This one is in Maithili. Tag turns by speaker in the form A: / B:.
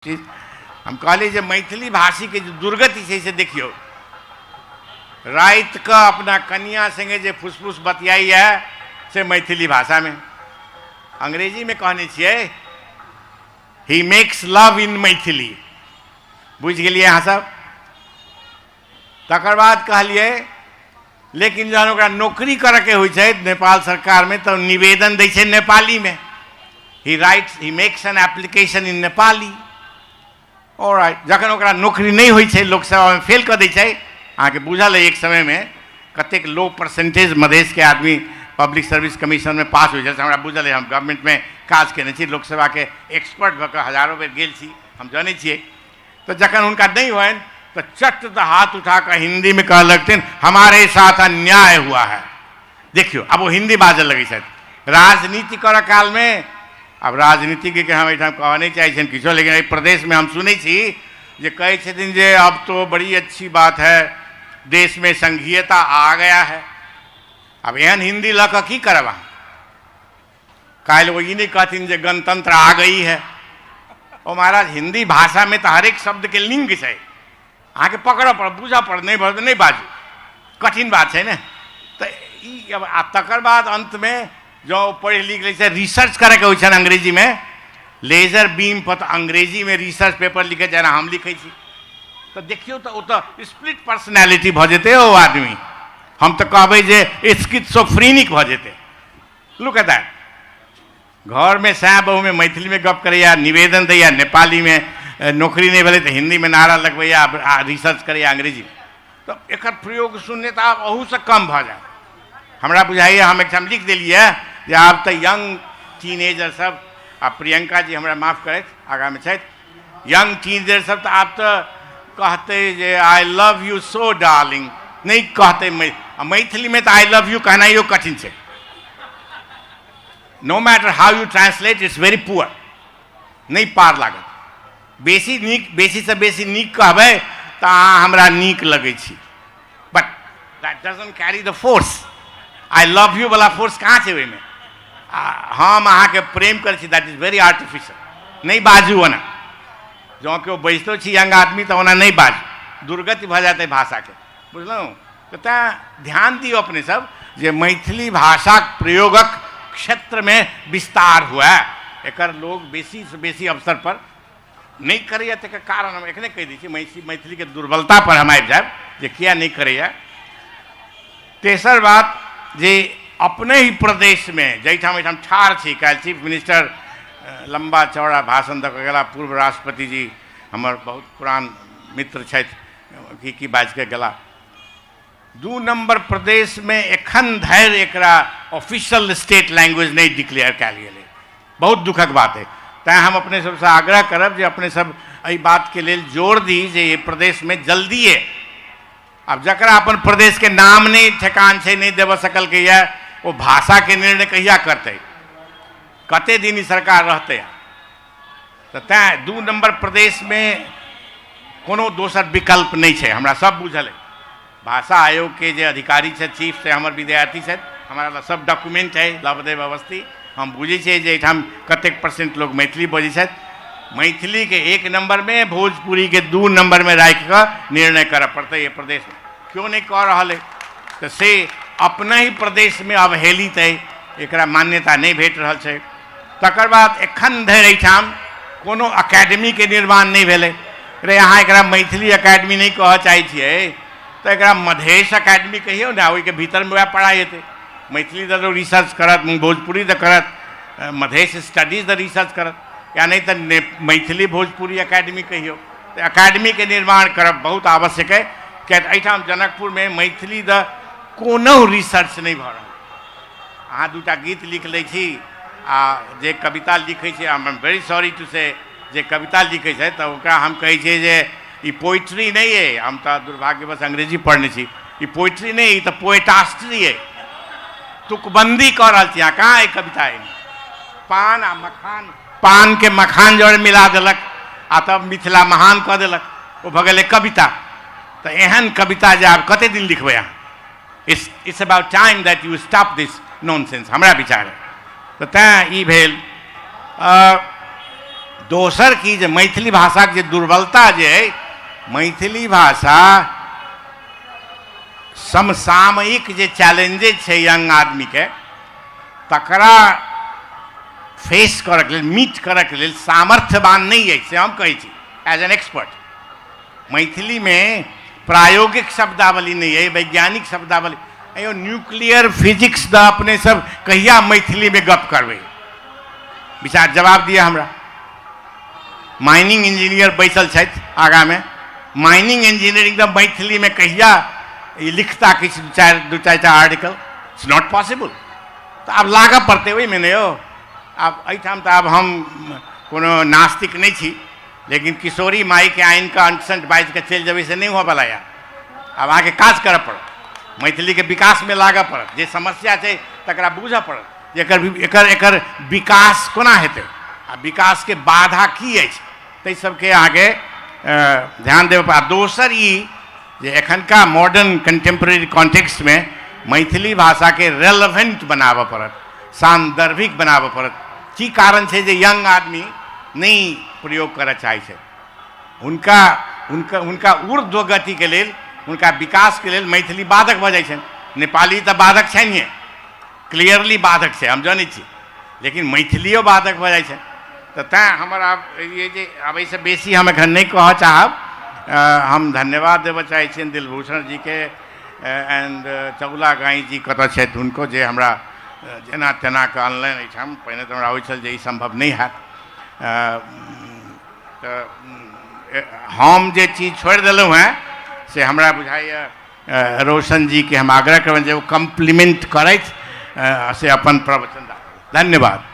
A: चीज हम कहलियै जे मैथिली भाषीके जे दुर्गति छै से देखियौ। रातिके अपना कनिया सङ्गे जे फुसफुस बतियाइए से मैथिली भाषामे, अंग्रेजीमे कहने छियै he makes love in Maithili. बुझि गेलियै अहाँ सब? तकर बाद कहलियै लेकिन जहन ओकरा नौकरी करऽके होइ छै नेपाल सरकारमे तऽ निवेदन दै छै नेपालीमे। He writes, he makes an application in Nepali. Alright, जखन ओकरा नौकरी नहि होइ छै, लोकसभामे फेल कऽ दै छै। अहाँके बुझल अइ एक समयमे कतेक लो परसेंटेज मधेशके आदमी पब्लिक सर्विस कमीशनमे पास होइ छै, से हमरा बुझल अइ। हम गवर्नमेंटमे काज केने छी, लोकसभाके एक्सपर्ट भऽ कऽ हजारो बेर गेल छी, हम जनै छियै। तऽ जखन हुनका नहि होइन तऽ चट तऽ हाथ उठा कऽ हिन्दीमे कहऽ लगथिन, हमारे साथ अन्याय हुआ है। देखियौ, आब ओ हिन्दी बाजऽ लगै छथि राजनीति करऽ कालमे। आब राजनीतिज्ञके हम एहिठाम कहऽ नहि चाहै छियनि किछो, लेकिन एहि प्रदेशमे हम सुनै छी जे कहै छथिन जे अब तो बड़ी अच्छी बात है, देशमे संघीयता आ गया है। आब एहन हिन्दी लऽ कऽ की करब अहाँ? काल्हि ओ ई नहि कहथिन जे गणतंत्र आ गई है। ओ महाराज, हिन्दी भाषामे तऽ हरेक शब्दके लिंग छै, अहाँके पकड़ऽ पड़त, बुझऽ पड़त, नहि भरत नहि बाजू, कठिन बात छै ने। तऽ ई आ तकर बाद अन्तमे जँ ओ पढ़ि लिख लै छै, रिसर्च करैके होइ छनि अंग्रेजीमे, लेजर बीम पर तऽ अंग्रेजीमे रिसर्च पेपर लिखै जेना हम लिखै छी, तऽ देखियौ तऽ ओ तऽ स्प्लिट पर्सनैलिटी भऽ जेतै ओ आदमी। हम तऽ कहबै जे स्किट्सोफ्रीनिक भऽ जेतै। लुक एट that, घरमे साय बहुमे मैथिलीमे गप करैया, निवेदन दैया नेपालीमे, नौकरी नहि भेलै तऽ हिन्दीमे नारा लगबैया आ रिसर्च करैया अंग्रेजीमे। तऽ एकर प्रयोग शून्य तऽ आब अहूसँ कम भऽ जायत हमरा बुझाइए। हम एकठाम लिख देलियै जे आब तऽ यंग टीनेजर सब, आ प्रियंका जी हमरा माफ करथि आगाँमे छथि, यंग टीनेजर सब तऽ आब तऽ कहतै जे I love you so darling नहि कहतै। मैथिलीमे तऽ I love you कहनाइयो कठिन छै। No matter how you translate, it's very poor, नहि पार लागत। बेसी नीक, बेसीसँ बेसी नीक कहबै तऽ अहाँ हमरा नीक लगै छी, but that doesn't carry the force. I love you वाला फोर्स कहाँ छै ओहिमे? आ हम अहाँके प्रेम करै छी, that is very artificial. नहि बाजू ओना, जँ केओ बजितो छी यंग आदमी तऽ ओना नहि बाजू, दुर्गति भऽ जायत एहि भाषाके, बुझलहुँ? तऽ तैँ ध्यान दियौ अपने सब जे मैथिली भाषाक प्रयोगक क्षेत्रमे विस्तार हुए। एकर लोग बेसीसँ बेसी अवसर पर नहि करैए, तकर कारण हम एखने कहि दै छी। मैथिलीके दुर्बलता पर हम आबि जायब जे किया नहि करैए। तेसर बात जे अपने ही प्रदेशमे जाहिठाम एहिठाम ठाढ़ छी, काल्हि चीफ मिनिस्टर लम्बा चौड़ा भाषण दऽ कऽ गेला, पूर्व राष्ट्रपति जी हमर बहुत पुरान मित्र छथि, की की बाजि कऽ गेला। 2 नम्बर प्रदेशमे एखन धरि एकरा ऑफिशियल स्टेट लैंग्वेज नहि डिक्लेयर कयल गेलै, बहुत दुखक बात है। तैँ हम अपने सबसँ आग्रह करब जे अपने सब एहि बातके लेल जोर दी जे एहि प्रदेशमे जल्दिए, आब जकरा अपन प्रदेशके नाम नहि ठेकान छै, नहि देबऽ सकलकैए, ओ भाषाके निर्णय कहिया करतै? कते दिन ई सरकार रहतै? तऽ तैँ 2 नम्बर प्रदेशमे कोनो दोसर विकल्प नहि छै, हमरा सब बुझल अइ। भाषा आयोगके जे अधिकारी छथि चीफ, से हमर विद्यार्थी छथि, हमरा लग सब डॉक्यूमेंट है लवदेव अवस्थी। हम बुझै छियै जे एहिठाम कतेक परसेंट लोक मैथिली बजै छथि। मैथिलीके 1 नम्बरमे, भोजपुरीके 2 नम्बरमे राखि कऽ निर्णय करऽ पड़तै एहि प्रदेशमे। क्यों नहि कऽ रहल अइ? तऽ से अपना ही प्रदेशमे अवहेलित अइ, एकरा मान्यता नहि भेट रहल छै। तकर बाद एखन धरि एहिठाम कोनो अकेडमीके निर्माण नहि भेलै। रे अहाँ एकरा मैथिली अकेडमी नहि कहऽ चाहै छियै तऽ एकरा मधेश अकेडमी कहियौ ने, ओहिके भीतरमे वएह पढ़ाइ हेतै। मैथिली दऽ लोक रिसर्च करत, भोजपुरी दऽ करत, मधेश स्टडीज दऽ रिसर्च करत, या नहि तऽ मैथिली भोजपुरी अकेडमी कहियौ। तऽ अकेडमीके निर्माण करब बहुत आवश्यक अइ, किएक तऽ एहिठाम जनकपुरमे मैथिली दऽ कोनो रिसर्च नहि भऽ रहल। अहाँ 2टा गीत लिख लै छी आ जे कविता लिखै छी, I am very sorry to say, जे कविता लिखै छै तऽ ओकरा हम कहै छियै जे ई पोइट्री नहि अइ। हम तऽ दुर्भाग्यवश अंग्रेजी पढ़ने छी। ई पोइट्री नहि, ई तऽ पोएटास्ट्री अइ, तुकबंदी कऽ रहल छी अहाँ। कहाँ अइ कविता अइ? पान आ मखान, पानके मखान जरे मिला देलक आ तब मिथिला महान कऽ देलक, ओ भऽ गेलै कविता। तऽ एहन कविता जे आब कते दिन लिखबै अहाँ? It's about time that you stop this nonsense, हमरा विचार है। तऽ तैँ ई भेल। दोसर की जे मैथिली भाषाके जे दुर्बलता जे अइ, मैथिली भाषा समसामयिक जे चैलेंजेज छै यंग आदमीके, तकरा फेस करऽके लेल, मीट करऽके लेल सामर्थ्यवान नहि अछि, से हम कहै छी एज एन एक्सपर्ट। मैथिलीमे प्रायोगिक शब्दावली नहि अइ, वैज्ञानिक शब्दावली अयो। न्यूक्लियर फिजिक्स दऽ अपने सब कहिया मैथिलीमे गप करबै? विचार जवाब दिअ हमरा। माइनिंग इंजीनियर बैसल छथि आगाँमे, माइनिंग इंजीनियरिंग तऽ मैथिलीमे कहिया ई लिखता किछु चारि दू चारिटा आर्टिकल? It's not possible. तऽ आब लागऽ पड़तै ओहिमे ने यौ। आब एहिठाम तऽ आब हम कोनो नास्तिक नहि छी, लेकिन किशोरी माइके आनि कऽ अंट संट बाजि कऽ चलि जेबै से नहि होवऽवला यऽ। आब अहाँके काज करऽ पड़त, मैथिलीके विकासमे लागऽ पड़त, जे समस्या छै तकरा बूझऽ पड़त जे एकर एकर एकर विकास कोना हेतै आ विकासके बाधा की अछि, ताहि सबके अहाँके ध्यान देबऽ पड़त। दोसर ई जे एखनका मॉडर्न कंटेम्प्रेरी कॉन्टेक्स्टमे मैथिली भाषाके रेलेवेंट बनाबऽ पड़त, सान्दर्भिक बनाबऽ पड़त। की कारण छै जे यंग आदमी नहि प्रयोग करऽ चाहै छै? हुनका हुनका हुनका ऊर्ध्व गतिके लेल, हुनका विकासके लेल मैथिली बाधक भऽ जाइ छनि। नेपाली तऽ बाधक छैन्हे, क्लियरली बाधक छै, हम जनै छी, लेकिन मैथिलियो बाधक भऽ जाइ छै। तऽ तैँ हमर आब ई जे आब एहिसँ बेसी हम एखन नहि कहऽ चाहब। हम धन्यवाद देबऽ चाहै छियनि दिलभूषण जीके एंड चौला गाई जी कतऽ छथि हुनको, जे हमरा जेना तेना कऽ अनलनि एहिठाम। पहिने तऽ हमरा होइ छल जे ई सम्भव नहि हैत। तऽ हम जे चीज छोड़ि देलहुँ हेँ से हमरा बुझाइए रोशन जीके हम आग्रह करबनि जे ओ कम्प्लीमेंट करथि, से अपन प्रवचन। धन्यवाद।